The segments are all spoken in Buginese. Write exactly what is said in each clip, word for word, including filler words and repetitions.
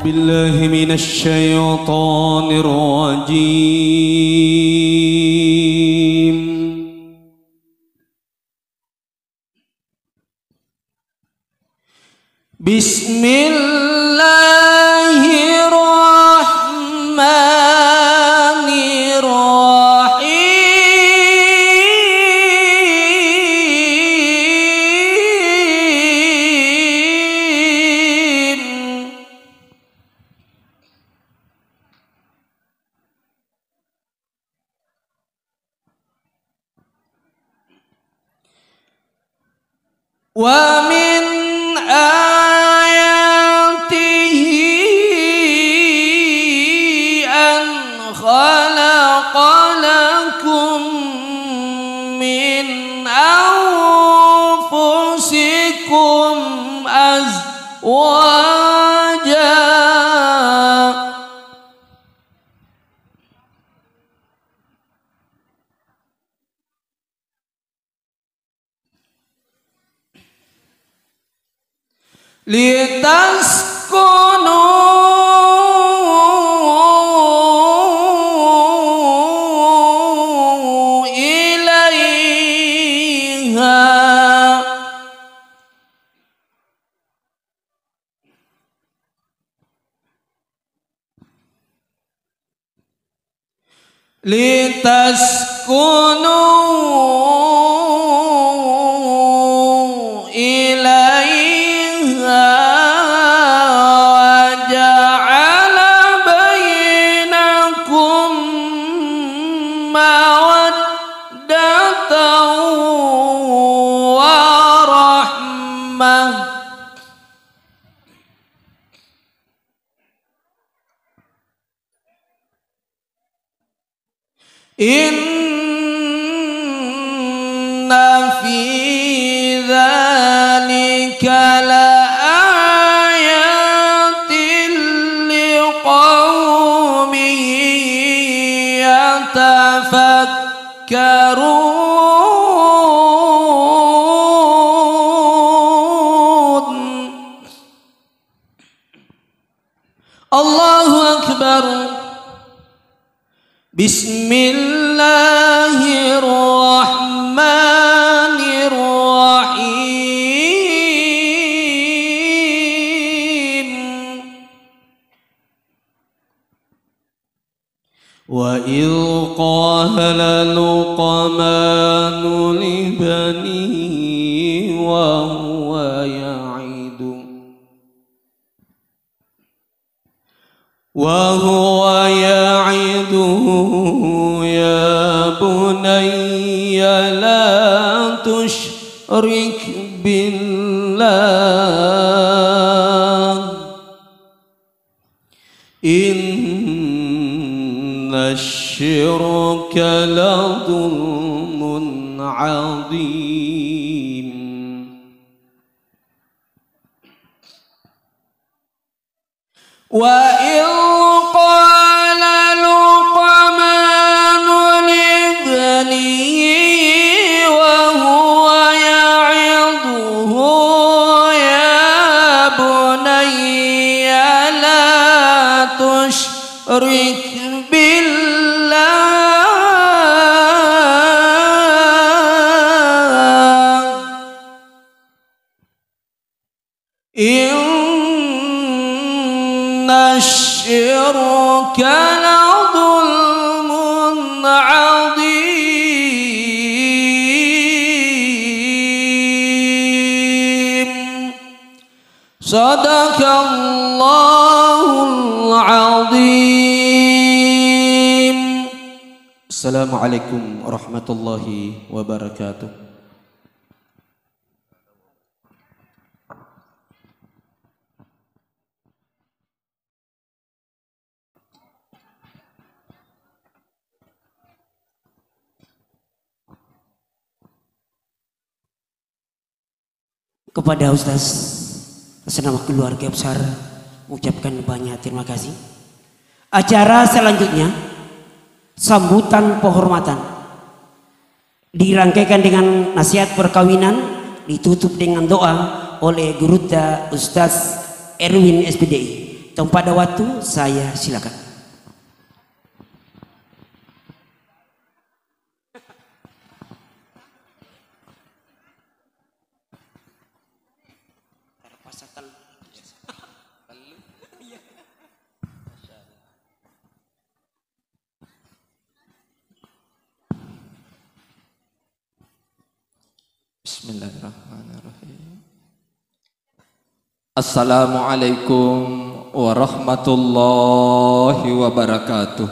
بالله من الشيطان الرجيم. بسم الله الرحمن الرحيم. ومن آياته أن خلق لكم من أنفسكم أزواجا. لتسكنوا إليها. لتسكنوا إليها وجعل بينكم مودة ورحمة. إن في ذلك لآيات لقوم يتفكرون. الله أكبر. بسم الله الرحمن الرحيم. وإذ قال لقمان لابنه وهو يعظه، وهو يعظه يا بني لا تشرك بالله إن الشرك لظلم عظيم. وإذ قال لقمان لابنه وهو يعظه يا بني لا تشرك بالله إن الشرك لظلم عظيم. صدق الله العظيم. السلام عليكم ورحمة الله وبركاته. Kepada Ustaz atas nama keluarga besar, mengucapkan banyak terima kasih. Acara selanjutnya, sambutan penghormatan. Dirangkaikan dengan nasihat perkawinan, ditutup dengan doa oleh Gurutta Ustaz Erwin S P D I. Tanpa ada waktu, saya silakan. Bismillahirrahmanirrahim. Assalamualaikum warahmatullahi wabarakatuh.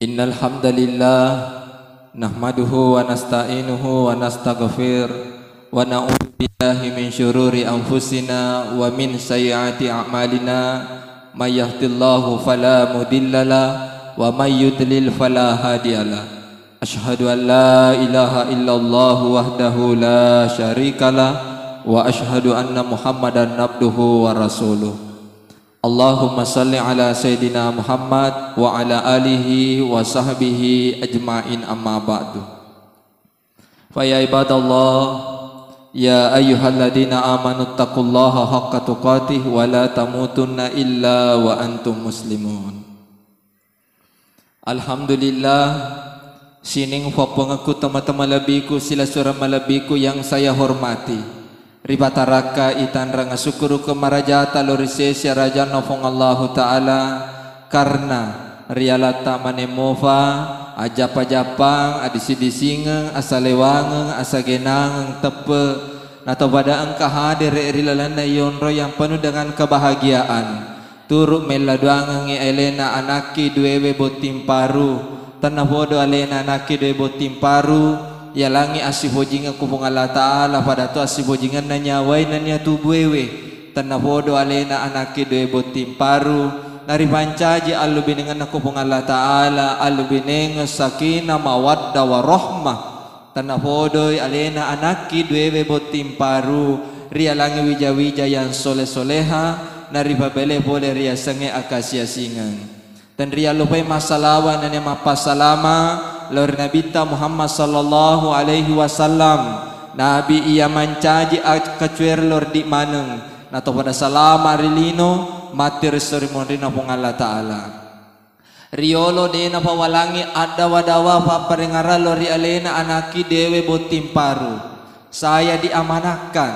Innal hamdalillah, nahmaduhu wa nasta'inuhu wa nastaghfir, wa na'udzu billahi min syururi anfusina wa min sayyiati a'malina. May yahdillahu fala mudhillalah, wa may yudlil fala hadiyalah. Asyhadu an la ilaha illallah wahdahu la syarikalah, wa asyhadu anna Muhammadan abduhu wa rasuluh. Allahumma salli ala Sayyidina Muhammad wa ala alihi wa sahbihi ajma'in, amma ba'du. Fa ya ibadallah, ya ayyuhalladzina amanu taqullaha haqqa tuqatih wa la tamutunna illa wa antum muslimun. Alhamdulillah, sining fappongekku, tama-tama lebbiku, silasureng malebbiku yang saya hormati. Ripatarakka itanrang asukkuruku marajata lao ri sesi arajanna Puang Allahu Ta'ala, karena rialatta manemmofa, ajjappa-jappang, adisi-disingeng, asalewangeng, asagenangeng teppe, natopada engka hadere ri lalenna yonro yang penuh dengan kebahagiaan. Turu melladuangengngi alena anakki duewe botting paru, tennapodo alena anakki duewe botting paru, yalangngi assipojingeng ku Puang Allah Ta'ala, pada to assipojingenna nyawai nennia tubuewe. Tennapodo alena anakki duewe botting paru, naripancaji allubinengenna ku Puang Allah Ta'ala, allubinengeng sakinah, mawaddah, warahmah. Tennapodoi alena anakki duewe botting paru, rialangngi wija-wija yang sole-soleha, naripabele pole riasengnge akasiasingeng. Tenriallupai massalawa nennia mappassalama lao ri Nabitta Muhammad sallallahu alaihi wasallam, Nabi iya mancaji akkacuere lao ri di maneng, natopada salama ri lino, matti ri esso ri monrinna Puang Allah Ta'ala. Riolo de napawalangngi addawa-dawa papparengngarang lao ri alena anakki dewe botting paru. Saya diamanahkan,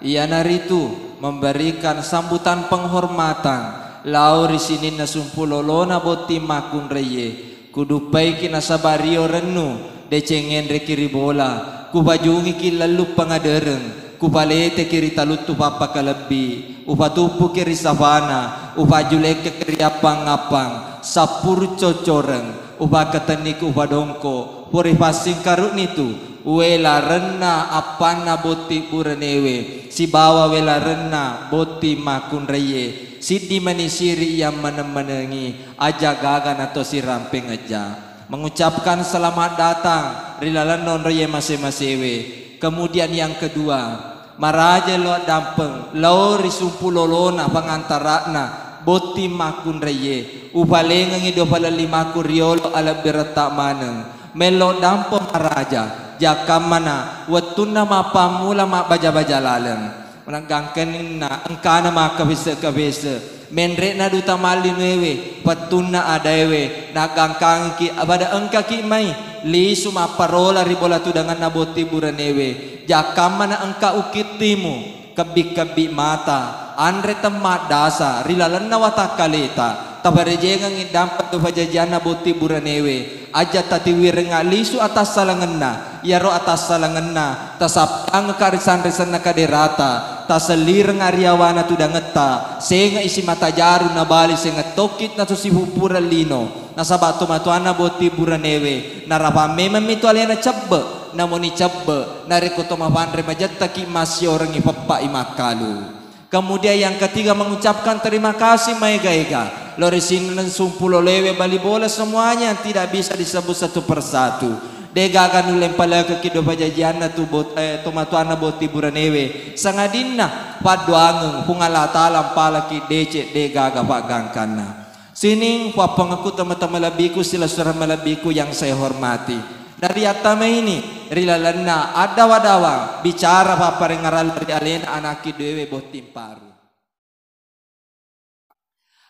iyanaritu memberikan sambutan penghormatan lao ri sininna sumpulolona botting makkunraie. Kuduppaiki nasaba rio rennu, deceng enreki ri bola, kupajungiki lellung pangadereng, kupaleteki ri taluttu pappakalebbi, upatuppuki ri safana, upajulekkeki ri appang-appang, sappuru coccoreng, upakkatenniku upadongko, pura ipassingkaru'nitu, welarenna appanna botting buranewe, sibawa welarenna botting makkunraie, siddi mani siri yang maneng-manengi, aja gaga nato sirampeng aja. Mengucapkan selamat datang ri lalenna onroie mase-masewe. Kemudian yang kedua, maraja lao addampeng lao ri sumpulolona pangantara'na botting makkunraie. Upalengengngi dua palellimakku riolo alebbiretta maneng. Mello dampeng maraja, jakkammana wettunna mappammula mabbaja-baja laleng. Naggangkanna engkana makkafese-kafese, menre'na duta mallinuewe, pettunna adaewe, naggangkangki pada engkaki mai lisu mapparola ri bola tudangenna botting buranewe, jakkammana engka ukittimu, kebbi-kebbi mata, anre temmaddasa ri lalenna watakkaleta, taparejengengngi dampeng tu pajajianna botting buranewe, aja tatiwirengnga lisu atassalangenna, iyaro atassalangenna tasappangengka ri sanre-sanna kaderata, tasellirengnga ri yawana tudangetta, senge'i simata jaru nabali sengeng tokki nato sipuppureng lino, nasaba tomatoanna botting buranewe, narapang mememmi tu alena cebbe, namuni cebbe, narekko to mapanre majettaki massiorengngi peppa'i makkalu. Kemudian yang ketiga, mengucapkan terima kasih maega-ega lao ri sininna sumpuloloewe bali bola semuanya yang tidak bisa disebut satu persatu. Degaga nulle mpalekekki dua pajajianna tu bot-, eh, tomatoanna botting buranewe. Sangadinna paddoangeng Puang Allah Ta'ala mpalaki deceng degaga paggangkanna. Sining pappangekku, tama-tama lebbiku, silasureng malebbiku yang saya hormati. Nariattamaini ri lalenna addawa-dawa bicara papparengngarang ri alena anakki duewe botting paru.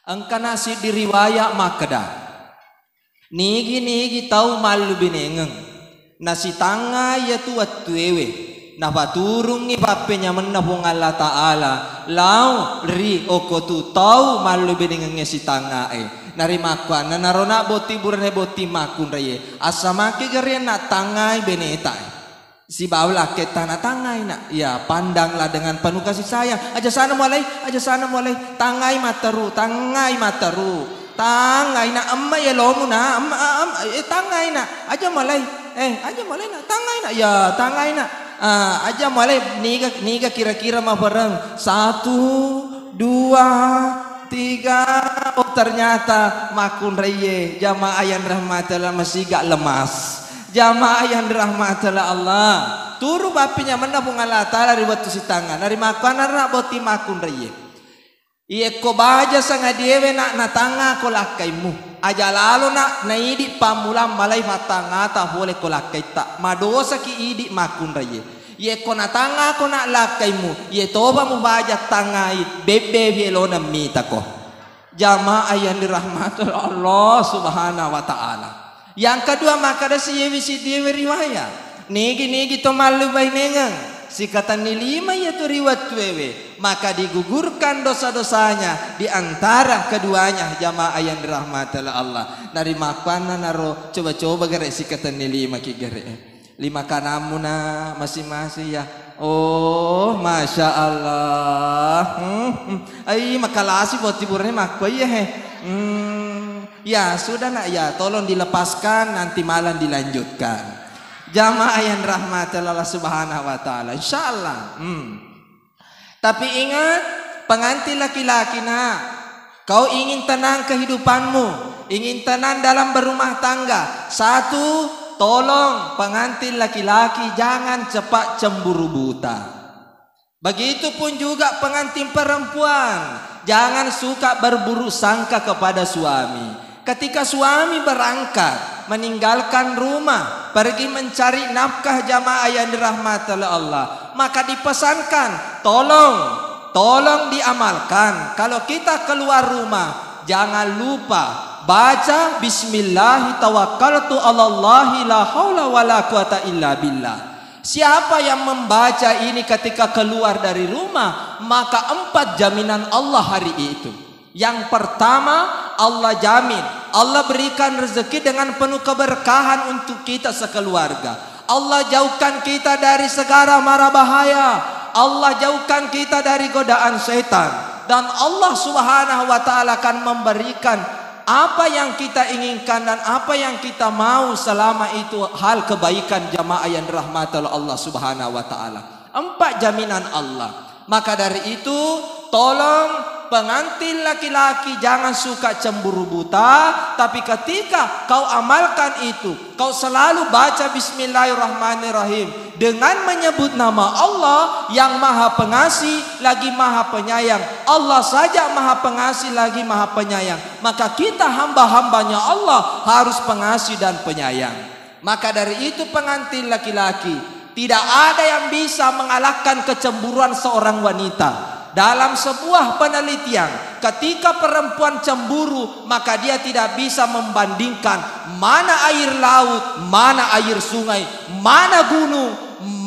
Engkana siddi riwaya makkeda, nigi-nigi tau mallubinengeng, nasitangnga iyatu wettuewe, napaturungngi pappenyamenna Puang Allah Ta'ala lao ri okko tu tau mallubinengengnge sitangngae. Narimakkuannanaro na botting burane botting makkunraie, assamaki gare na tangngai benetae. Sibawa lakketta na tangngai na. Ya, pandanglah dengan penuh kasih sayang. Aja sana mulai, aja sana mulai. Tangngai matteru, tangngai matteru. Tangngai na, emma ya lomu na, emma, em, eh, tangngai na. Aja mulai. Eh, aja mulai na. Tangngai na. Ya, tangngai na. Ah, aja mulai. Niga, niga kira-kira mapereng. Satu, dua, tiga. Oh, ternyata makkunraie jamaah yang rahmati Allah masih gak lemas. Jamaah yang dirahmati Allah, turu bappi nyamenna Puang Allah Ta'ala ri wettu sitangnga. Narimakkuannanaro botting makkunraie. Iyekko baja sangadiewe na, natangnga ko lakkaimu. Aja lalo na, naidi pammulang malai mattangngata pole ko lakkaitta. Madosaki idi makkunraie. Iyekko natangnga ko na lakkaimu, iye toba mubaja tangngai, bebbe elona mitako. Jamaah yang dirahmati Allah Subhanahu wa Ta'ala. Yang kedua, makkadasi yewi siddiewe riwayat. Nigi-nigi to mallubainengeng, sikatenni lima iyatu ri wettuewe, maka digugurkan dosa-dosanya di antara keduanya, jamaah yang dirahmati Allah. Narimakkuannanaro coba-coba gare sikatenni lima ki gare. Lima kanammu na masing-masing ya. Oh, masya Allah. Hmm, hmm. Ai, makalasi botting burane makko iya he. Hmm. Ya sudah nak ya, tolong dilepaskan, nanti malam dilanjutkan. Jamaah yang dirahmati Allah Subhanahu wa Ta'ala, insya Allah. Hmm. Tapi ingat, pengantin laki-laki nak, kau ingin tenang kehidupanmu, ingin tenang dalam berumah tangga, satu, tolong pengantin laki-laki jangan cepat cemburu buta. Begitupun juga pengantin perempuan, jangan suka berburuk sangka kepada suami. Ketika suami berangkat, meninggalkan rumah, pergi mencari nafkah, jamaah yang dirahmati oleh Allah, maka dipesankan, tolong, tolong diamalkan. Kalau kita keluar rumah, jangan lupa baca bismillah tawakkaltu alallahi la haula wala quwata illa billah. Siapa yang membaca ini ketika keluar dari rumah, maka empat jaminan Allah hari itu. Yang pertama, Allah jamin, Allah berikan rezeki dengan penuh keberkahan untuk kita sekeluarga. Allah jauhkan kita dari segala mara bahaya. Allah jauhkan kita dari godaan setan. Dan Allah Subhanahu wa Ta'ala akan memberikan apa yang kita inginkan dan apa yang kita mau selama itu hal kebaikan, jamaah yang dirahmati oleh Allah Subhanahu wa Ta'ala. Empat jaminan Allah. Maka dari itu, tolong pengantin laki-laki jangan suka cemburu buta, tapi ketika kau amalkan itu, kau selalu baca bismillahirrahmanirrahim dengan menyebut nama Allah yang Maha Pengasih lagi Maha Penyayang. Allah saja Maha Pengasih lagi Maha Penyayang. Maka kita hamba-hambanya Allah harus pengasih dan penyayang. Maka dari itu pengantin laki-laki, tidak ada yang bisa mengalahkan kecemburuan seorang wanita. Dalam sebuah penelitian, ketika perempuan cemburu, maka dia tidak bisa membandingkan mana air laut, mana air sungai, mana gunung,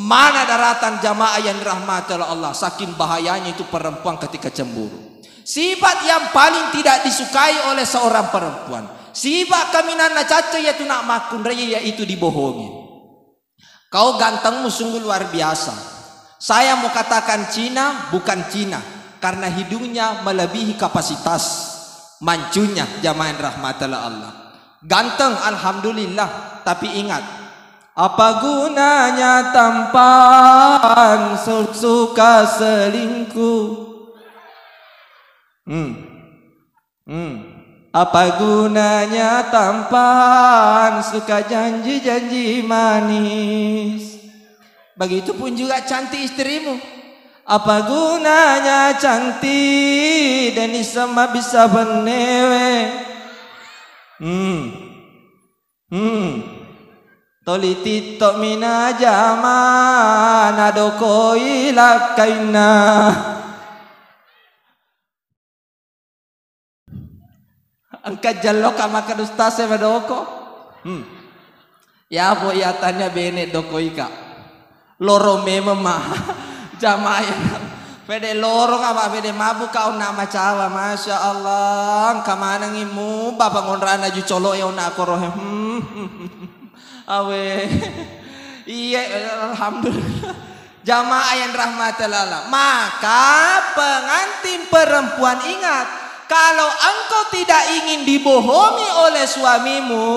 mana daratan, jamaah yang dirahmati oleh Allah. Saking bahayanya itu perempuan ketika cemburu. Sifat yang paling tidak disukai oleh seorang perempuan. Sifat kaminanna cacca yaitu nak makkunrai, yaitu dibohongi. Kau gantengmu sungguh luar biasa. Saya mau katakan Cina bukan Cina karena hidungnya melebihi kapasitas mancunya, jamaah yang dirahmati Allah. Ganteng, alhamdulillah, tapi ingat, apa gunanya tampan su- suka selingkuh? Hmm. Hmm. Apa gunanya tampan suka janji-janji manis? Begitupun juga cantik istrimu. Apa gunanya cantik dan isma bisa benewe? Hmm. Hmm. Toli titto mina jama nadokoi lakkainna. Engka jalloka makkeda ustaz e madoko. Hmm. Yapo iya tania bene dokoika. Loro memang ma. Jamaah yang pede loro ka, Pak, pede mabuk ka onna macawa. Masya Allah, engka manengi mu bapak ngonrana ju colo e onna korohe. Hmm. Awe. Iya, alhamdulillah. Jamaah yang rahmati Allah. Maka pengantin perempuan ingat, kalau engkau tidak ingin dibohongi oleh suamimu,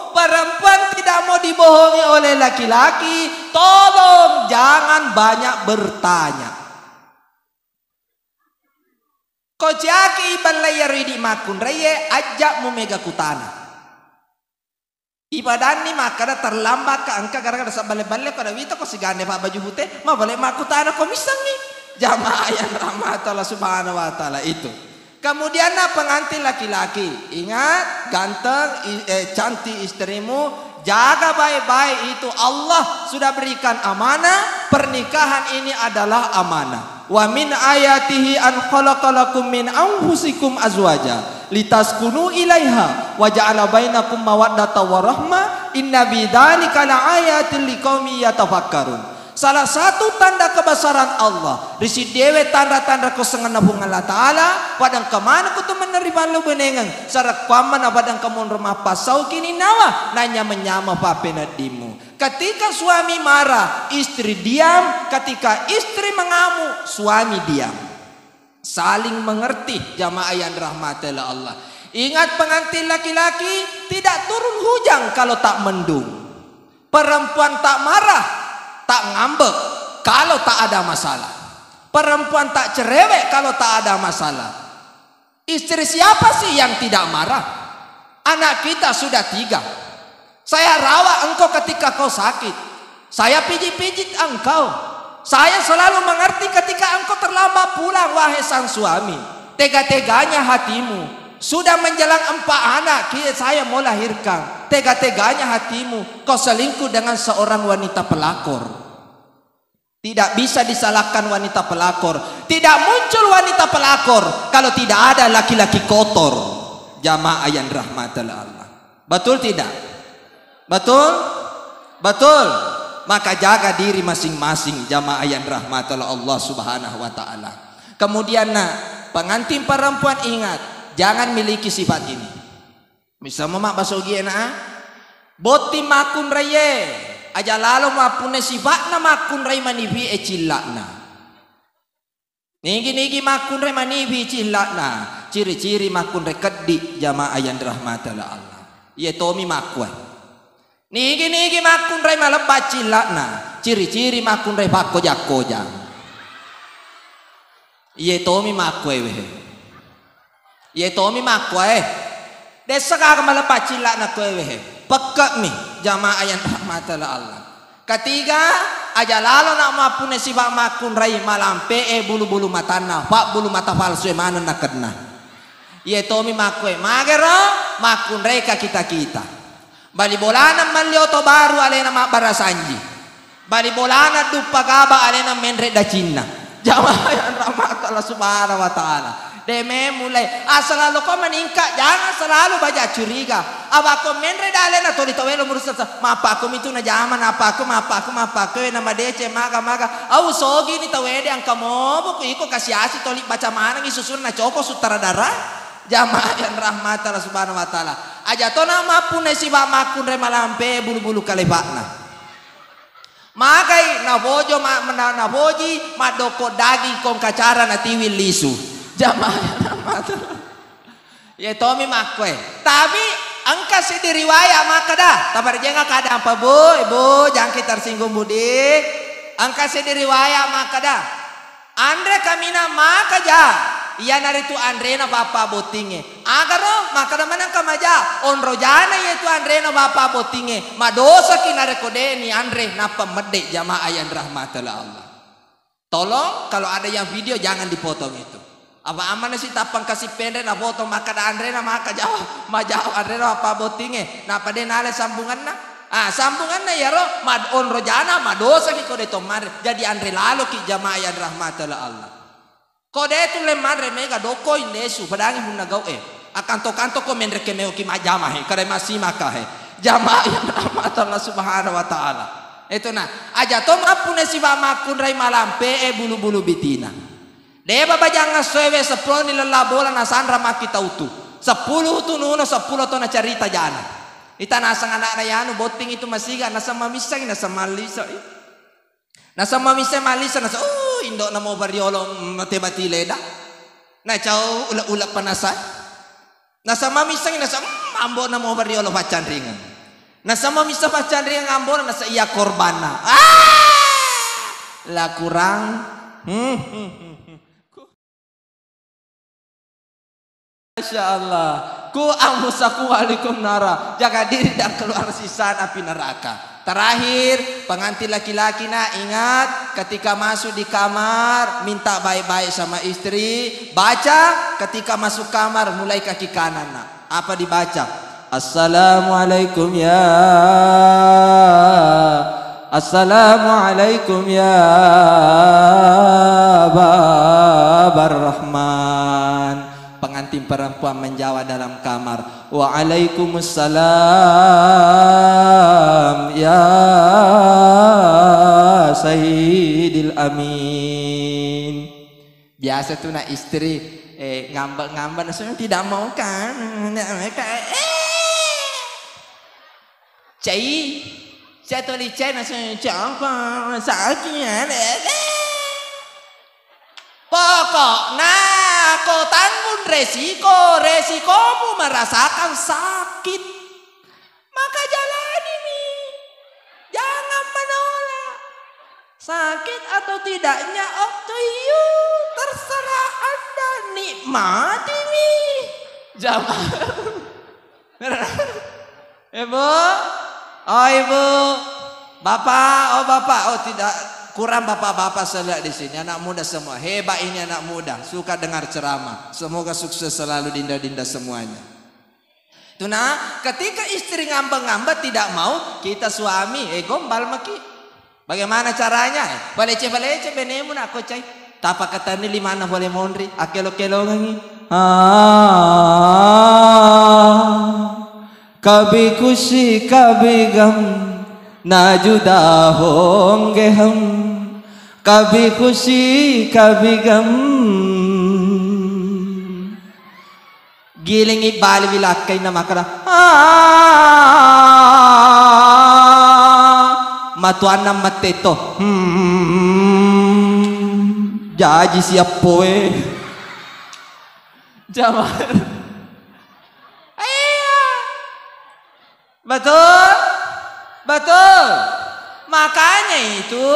perempuan tidak mau dibohongi oleh laki-laki, tolong jangan banyak bertanya. Ko ciaki iballai iyaro idi makkunraiye, ajja mumega kutana. Ipadanni makkeda terlambat ka engka gara-gara sabballe-balle ko da wita ko sigande pa baju pute, mabale makkutana ko missengngi. Jamaah yang rahmat Allah subhanahu wa ta'ala itu. Kemudian na pengantin laki-laki, ingat ganteng, i- eh, cantik istrimu, jaga baik-baik itu, Allah sudah berikan amanah, pernikahan ini adalah amanah. Wa min ayatihi an khalaqa lakum min anfusikum azwaja litaskunu ilaiha wa ja'ala bainakum mawaddata wa rahma inna fi dzalika laayatil liqaumi yatafakkarun. Salah satu tanda kebesaran Allah, risiddiewe tanra-tanra kosengenna Puang Allah Ta'ala, pada engka maneng kutu meneri ballo benengeng, sarekkuammana pada engka monro mappassau kininnawa, nanyama-nyama pappeneddimmu. Ketika suami marah, istri diam. Ketika istri mengamuk, suami diam. Saling mengerti, jamaah yang dirahmati oleh Allah. Ingat, pengantin laki-laki, tidak turun hujan kalau tak mendung. Perempuan tak marah, tak ngambek kalau tak ada masalah. Perempuan tak cerewet kalau tak ada masalah. Istri siapa sih yang tidak marah? Anak kita sudah tiga. Saya rawat engkau ketika kau sakit. Saya pijit-pijit engkau. Saya selalu mengerti ketika engkau terlambat pulang, wahai sang suami. Tega-teganya hatimu. Sudah menjelang empat anak ki- saya mau lahirkan. Tega-teganya hatimu. Kau selingkuh dengan seorang wanita pelakor. Tidak bisa disalahkan wanita pelakor. Tidak muncul wanita pelakor kalau tidak ada laki-laki kotor. Jamaah yang dirahmati oleh Allah. Betul tidak? Betul? Betul. Maka jaga diri masing-masing, jamaah yang dirahmati oleh Allah Subhanahu wa taala. Kemudian, nak, pengantin perempuan, ingat, jangan miliki sifat ini. Misalnya mak basogi enak, ah? Botting makkunraiye, aja lalo mappunna sifa'na makkunrai manifi e cilla'na. Nigi-nigi makkunrai manifi cilla'na, ciri-ciri makkunrai keddi, jamaah yang dirahmati oleh Allah. Iye tomi makkue. Nigi-nigi makkunrai malebba cilla'na, ciri-ciri makkunrai pakkoja-koja. Iye tomi makkue wehe. Iye tomi makkue. Dessa gaga malebba cilla'na koe wehe. Pekke'mi, jamaah yang dirahmati oleh Allah. Ketiga, aja lalo nak mappunna sifa makkunrai malampe e bulu-bulu matanna, pak bulu mata palsu e maneng nakenna. Iye tomi makkue, magero makkunrai ka kita-kita. Bali bolana melli oto baru alena mabbarasanji. Bali bolana duppa gaba alena menre dacinna. Jamaah yang rahmat Allah Subhanahu wa Ta'ala. Deme mulai asal lo ko meningkat, jangan selalu baja curiga. Abako menre dalena toli tawelo merusak. Mapako mitu na jama, napako, mapako, mapako, na madece, maga, maga. Au sogi ni tawede angka mobo ku iko kasiasi toli baca manengi susunna coko sutradara. Jamaah yang rahmat Allah Subhanahu wa Ta'ala. Aja tona mappunna siba makkunre malampe bulu-bulu kalebakna. Magai nafojo ma-, na-, nafoji maddokko daging kongkacara natiwi lisu. Jamaah yang rahmat Allah. Iye tomi makkue. Tapi engka seddi riwayat makkeda, tabarjenga kada apa, Bu, Ibu, jangki tersinggung, Budi. Engka seddi riwayat makkeda, anre kaminang makaja, iyanaritu anrena pappabottingnge. Agaro makkeda menang kamaja, onro jana iyetu anrena pappabottingnge. Madosaki narekko de'ni anre nappa medde, jamaah yang dirahmati oleh Allah. Tolong, kalau ada yang video, jangan dipotong itu. Apa amanna si tappang kasi penre na foto makkeda anrena maka jawab, majawab anrena apa bottinge, napa de nale sambunganna? Ah, sambunganna iyaro, mad-, onro jana madosaki ko de to manre. Jadi anre laloki jamaah yang rahmati oleh Allah. Ko de tulle manre mega dokko indesu, pedangi munna gau e. Akanto-kanto ko menre ke meoki majjama he, kada massimaka he. Jamaah yang rahmati Allah Subhanahu wa Ta'ala. Itu nah, aja to mappune siba makkunrai malampe e bulu-bulu bitina. Deba bajang essoewe seppulo ni lella bola nasanra makki tautu. Seppulo tu nuno, seppulo to nacarita jana. Ita naseng anakna yanu botting itu masiga, naseng mamissengi, naseng mallisoi. Naseng mamissengi, mallisa, naseng, "Uh, indokna mopa riolo, mm, mate bati leda." Nacau ule-ule panasai. Naseng mamissengi, naseng, "Mm, ambokna mopa riolo paccanringeng." Naseng mamisseng paccanringeng ambokna, naseng iya korbanna. Ah! La kurang. Hmm, hmm, hmm, hmm. Masya Allah. Ku anfusakum wa ahlikum nara. Jaga diri dan keluarga siksaan api neraka. Terakhir, pengantin laki-laki, nak, ingat, ketika masuk di kamar, minta baik-baik sama istri. Baca, ketika masuk kamar, mulai kaki kanan, nak. Apa dibaca? "Assalamualaikum ya, assalamualaikum ya Babar Rahman." Pengantin perempuan menjawab dalam kamar, "Waalaikumsalam ya Sayyidil Amin." Biasa tu nak istri, eh, ngambek-ngambek, naseng, "Tidak mau kan? Tidak mau kan?" Eh. Cai, saya toli cai, naseng, "Cakap, sakit, eh." Pokokna ko tanggung resiko, resikomu merasakan sakit. Maka jalani mi. Jangan menolak. Sakit atau tidaknya up to you. Terserah Anda, nikmati mi. Jamaah. Ibu, oh Ibu, Bapak, oh Bapak, oh tidak kurang bapak-bapak saya lihat di sini, anak muda semua. Hebat ini anak muda, suka dengar ceramah. Semoga sukses selalu dinda-dinda semuanya. Tuna, ketika istri ngambek-ngambek tidak mau, kita suami, eh, gombal maki. Bagaimana caranya? Palece-palece benemu nak kocai. Tapakatanni limanna pole monri, akkelo-kelongengi. Ah, kabhi khushi kabhi gham, na juda honge hum. Kabhi khushi kabhi gham. Gilingi baliwi lakkainna makkeda, "Ah, matuanna mette to." Hmm, jaji siappoe. Jamaah. Iya. Betul? Betul. Makanya itu,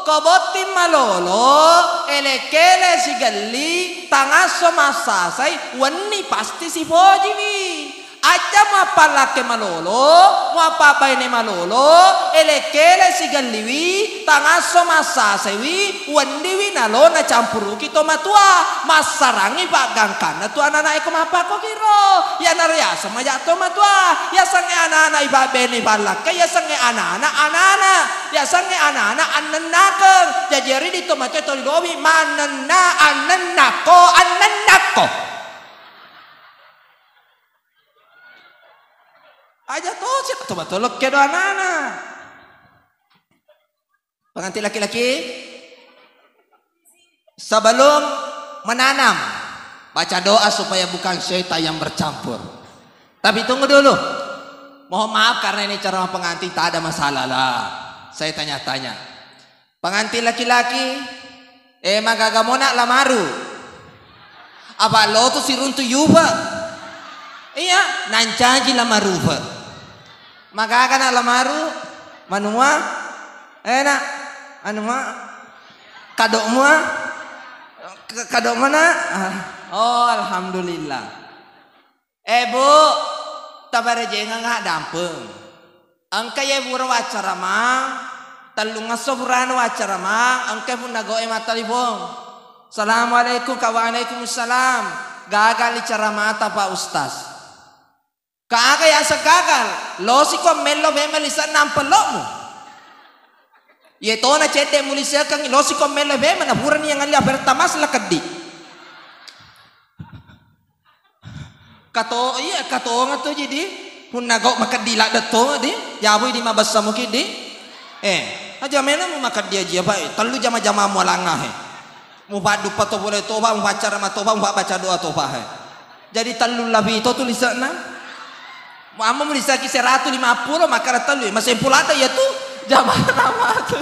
ko botting malolo, ele-kele sigelli, tangasso massasai, wenni pasti sipojiwi. Aja muappallakke malolo, muappabbaine malolo, ele-kele sigelliwi, tangasso massasaiwi, wenniwi nalo nacampuruki to matua, massarangi paggangkanna tu anana e ko mappakkokiro. Iyanaro yaseng maja to matua, yasengnge anana ipabbene pallakkai, yasengnge anana anana, yasengnge anana annennakeng. Jaji ri di to matua to rilobi mannenna, annennakko, annennakko. Aja tosi to matua lokke do anana. Pengantin laki-laki, sebelum menanam, baca doa supaya bukan syaitan yang bercampur. Tapi tunggu dulu. Mohon maaf karena ini ceramah pengantin, tak ada masalah lah. Saya tanya-tanya. Pengantin laki-laki, eh, magaga mona lamaru. Apa lo tu siruntu yupa? Iya, nancaji lamarupa. Magaga nak lamaru, manua, eh, nak, anu mua, kadok mua, k-, kadok mana? Ah, oh, alhamdulillah. Eh, Bu, tabarejengeng ha dampeng. Engka ye pura waccaramang, tellungesso purana waccaramang, engka punna goe mattalipong. Assalamualaikum, ka, waalaikumsalam. Gaga li caramata, Pak Ustaz. Kaga yaseng gagal, losiko mello memeng lise'na ampello'mu. Iye tona cedde mulisekengngi, losiko mello memeng, na purani yang ngalli apertamas la keddi. Kato, iya, katonga tu ji di. Punna gau makeddi ladde tonga di, yabui di mabessa muki di. Eh, aja mena mu makeddi aji apa, eh, tellu jama-jama mualangnga, eh. Mupadduppa to pole toba, mupaccara matoba, mupabaca doa toba, eh. Jadi tellu lapito tu lise'na. Mu amma mulisaki seratu lima pulo, makkada tellu, eh, masempu ladde iya tu. Jama nama tu.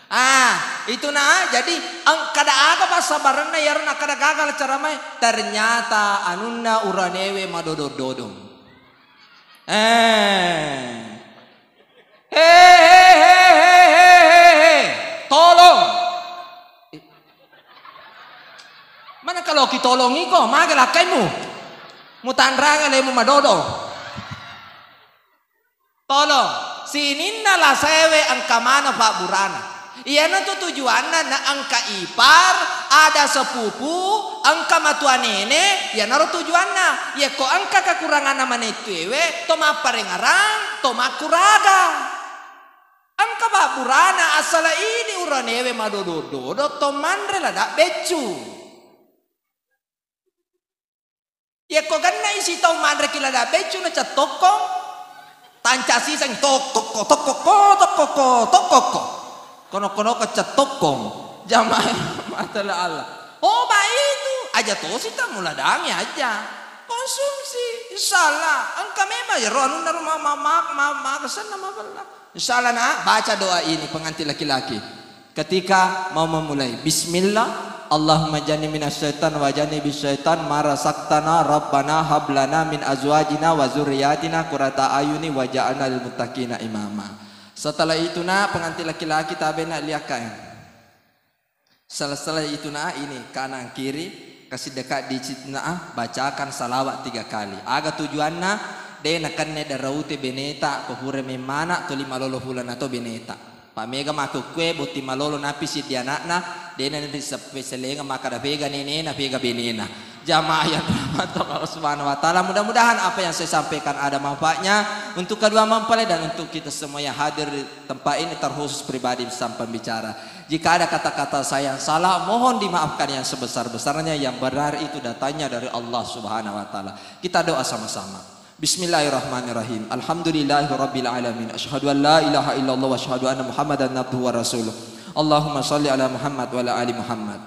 Ah, itu na, jadi, eng-, kada aga passabarenna iyaro nakkada gagal caramae. Ternyata anunna uranewe madodong-dodong. Eh. He, he, he, he, he, he, he. Tolong. Eh. Mana kalau kitolongi ko, mage lakkaimu. Mutanrang alemu madodong. Tolong, sininna lasaewe engka maneng pabburana. Iyanatu tujuanna na engka ipar, ada sepupu, engka matua nene, iyanaro tujuanna. Yekko engka kekuranganna manettuewe, to mapparengngerang, to makkuraga. Engka pabburana, asala ini uranewe madodo-dodo, to manre lada beccu. Yekko gennai sitau manreki lada beccu na cettokkong, tanca siseng tokkokko, tokkokko, tokkokko, tokkokko. Kono-konoko cettokkong. Jamaah mata la Allah. Oh, baik itu. Aja tosi ta muladangi aja. Konsumsi. Insya Allah. Engka memang ya roh anunna rumah ma-, ma-, ma-, ma-, kesenna mabella. Insya Allah, nak, baca doa ini pengantin laki-laki. Ketika mau memulai, Bismillah, Allahumma janni minasyaitan wa janni bisyaitan ma razaqtana, Rabbana hablana min azwajina wa zurriyatina qurrata ayuni waj'alna lil muttaqina imama. Setelah itu, nak, pengantin laki-laki tabe, nak, liakkaen. Sala-sala itu, nak, ini kanan kiri, kasiddekat di citna, bacakan salawat tiga kali. Aga tujuanna? De nakenna daraute beneta, ko pura memmana, tuli malolo pulana to beneta. Pa mega makkukkue, botting malolo napi siddi anakna, dena riseppe selenga makkada pega nenena, pega benena. Jamaah yang dirahmati Allah Subhanahu wa Ta'ala, mudah-mudahan apa yang saya sampaikan ada manfaatnya untuk kedua mempelai dan untuk kita semua yang hadir di tempat ini, terkhusus pribadi sang pembicara. Jika ada kata-kata saya yang salah, mohon dimaafkan yang sebesar-besarnya, yang benar itu datangnya dari Allah Subhanahu wa Ta'ala. Kita doa sama-sama. Bismillahirrahmanirrahim. Alhamdulillahirabbil alamin. Asyhadu an la ilaha illallah wa asyhadu anna Muhammadan abduhu wa rasuluh. Allahumma shalli ala Muhammad wa ala ali Muhammad.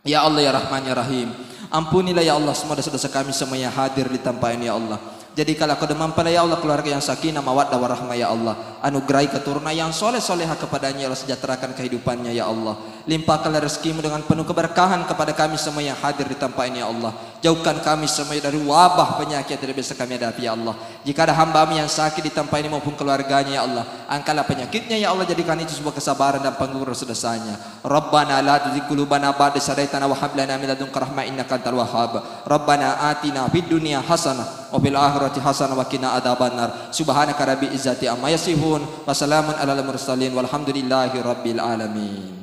Ya Allah, ya Rahman, ya Rahim, ampunilah, ya Allah, semua dosa-dosa kami semua yang hadir di tempat ini, ya Allah. Jadikanlah kedua mempelai, ya Allah, keluarga yang sakinah, mawaddah, warahmah, ya Allah. Anugerahi keturunan yang soleh-soleha kepadanya, ya Allah, sejahterakan kehidupannya, ya Allah. Limpahkanlah rezekimu dengan penuh keberkahan kepada kami semua yang hadir di tempat ini, ya Allah. Jauhkan kami semua dari wabah penyakit yang tidak biasa kami hadapi, ya Allah. Jika ada hamba-Mu yang sakit di tempat ini maupun keluarganya, ya Allah, angkatlah penyakitnya, ya Allah, jadikan itu sebuah kesabaran dan pengampun dosa-dosanya. Rabbana la tuzigh qulubana ba'da idh hadaitana wa hab lana min ladunka rahmah innaka antal wahhab. Rabbana atina fid dunya hasanah wa fil akhirati hasanah wa qina adzabannar. Subhanaka rabbil izzati amma yasifun. Wa salamun alal mursalin walhamdulillahi rabbil alamin.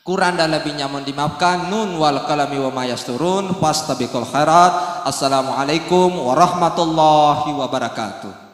Kurang dan lebihnya mohon dimaafkan. Nun wal qalami wa ma yasturun. Fastabiqul khairat. Assalamualaikum warahmatullahi wabarakatuh.